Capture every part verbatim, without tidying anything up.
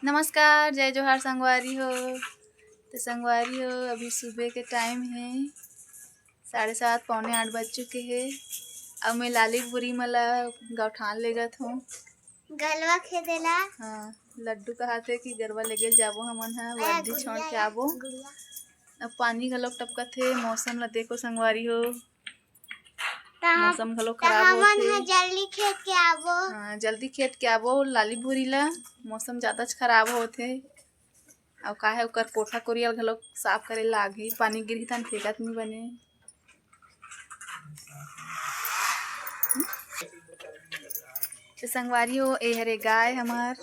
नमस्कार, जय जोहार संगवारी हो। तो संगवारी हो, अभी सुबह के टाइम हे, साढ़े सात, पौने आठ बज चुके हे। अब मैं लाली भूरी मन ला गौठान लेगत हूँ। गलवा खेदे ला। हाँ, लड्डू कहाथे कि गरवा लेगे जाबो हमन ह, अरे वर्दी छोड़ के गुड़िया, आबो। गुड़िया। अब पानी घलोक टपकत हे, मौसम ला देखो संगवारी हो। त हम, मौसम घलो त खराब हमन होथे। ह जल्दी खेत के आबो। हाँ, जल्दी खेत के आबो, लाली भूरी ला, मौसम ज्यादाच खराब होथे। अउ का हे, ओकर कोठा कोरिया घलो साफ करे लागही, पानी गिरही तहन फेंकत नइ बने। तो संगवारी हो, ए हरे गाय हमर,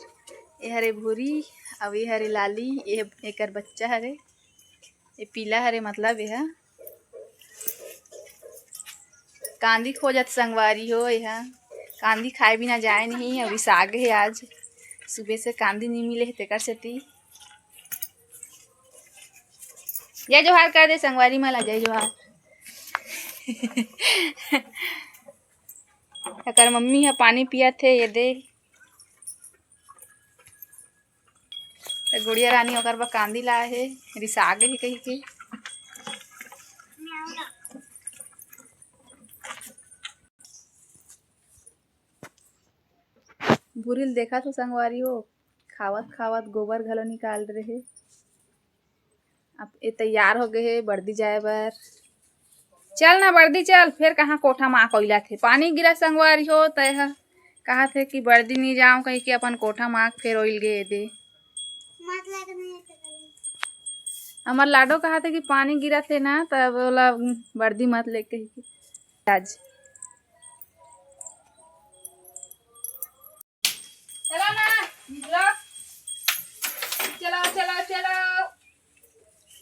ए हरे भूरी, अउ ए हरे लाली, ए, एकर बच्चा हरे। ये पीला हरे, मतलब ये ह कांदी खोजत संगवारी हो। ये ह कांदी खाए बिना जाए नहीं, अभी साग हे, आज सुबह से कांदी नहीं मिले हे, तेकर सेती। जय जोहार कर दे संगवारी मन ला, जय जोहार। एकर मम्मी ह पानी पियत हे, ये दे। त गुड़िया रानी ओकर बर कांदी लाए हे, रिसा गे हे कहिके। भूरी ल देखत हो संगवारी हो, खावत खावत गोबर घलो निकाल रहे। अब ए तैयार हो गए हे बरदी जाए बर। चल ना बरदी चल, फेर कहाँ कोठा म आग ओइलाथे। पानी गिरा संगवारी हो, तय ह कहाथे कि बरदी नी जाओ कहिके अपन कोठा म आग फेर ओइल गे दे। हमर लाडो कहाथे कि पानी गिराथे ना, तब ओला बरदी मत ले कहिके। आज चलो ना, निकलो। चलो, चलो, चलो।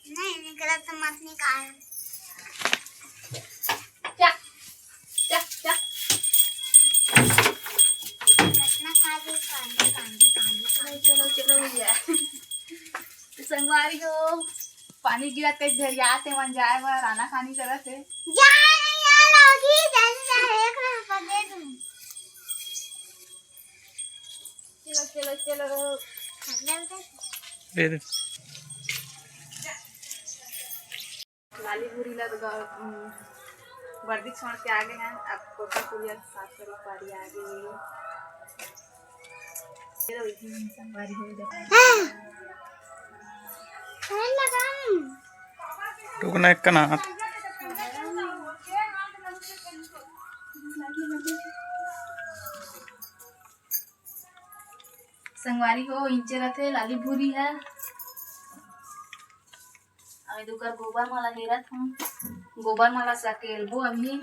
नहीं निकला तो मत निकाल। जा, जा, जा। कितना खा दे, कांदी, कांदी, कांदी, कांदी। चलो, चलो, चलो भैया। तो संगवारी हो, पानी गिरा के झरियात हे, मन जाए बर आनाकानी करत हे। जा, नहीं यार, अभी जल्दी जा, एक रुपया दे दूँ। चलो, चलो, चलो। दे दे। लाली भूरी ला तो ग-, उम, वर्दी छोड़ के आ गए हैं। अब कोठा कुरिया साफ करे पारी आ गई है। चलो, इतनी संगवारी हो जाए। हाँ। फैन लगाऊं? रुकना एक कना हाथ। संगवारी हो, इंचे रथे लाली भूरी है। अभी दुकर गोबर मला हेरत हूँ, गोबर मला सकेलबो अभी।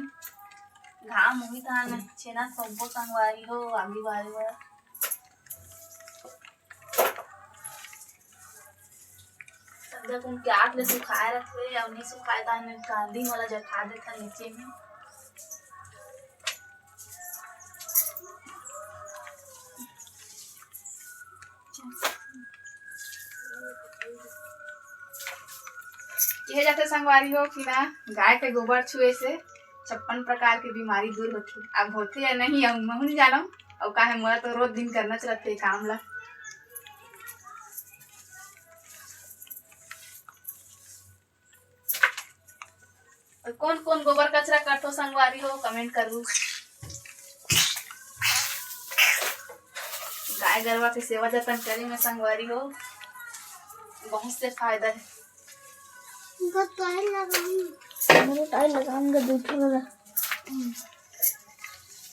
घाम उही तहन छेना थोपबो संगवारी हो, आगी बारी बर। संध्या कुन के आग ले सुखाए रथे, अउ नी सुखाए तहन कांदी मला जठा देथन नीचे में। कहे जाथे संगवारी हो कि ना, गाय के गोबर छुए से छप्पन प्रकार के बीमारी दूर होथे। अब होथे या नहीं, अब महू नहीं जानव। अउ काहे, मोला तो रोज दिन करना च रथे काम ला। अउ कोन कोन गोबर कचरा करथो संगवारी हो, comment करू। गाय गरवा के सेवा जतन करे में संगवारी हो, बहुत से फायदा है। इनको टाइल लगाऊंगी। मेरे टाइल लगाऊंगा, दूसरा वाला।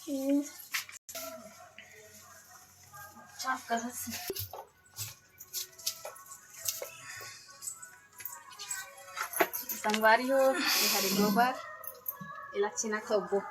हम्म। साफ कर से। संगवारी हो, ये हरे गोबर, एला छेना थोपबो।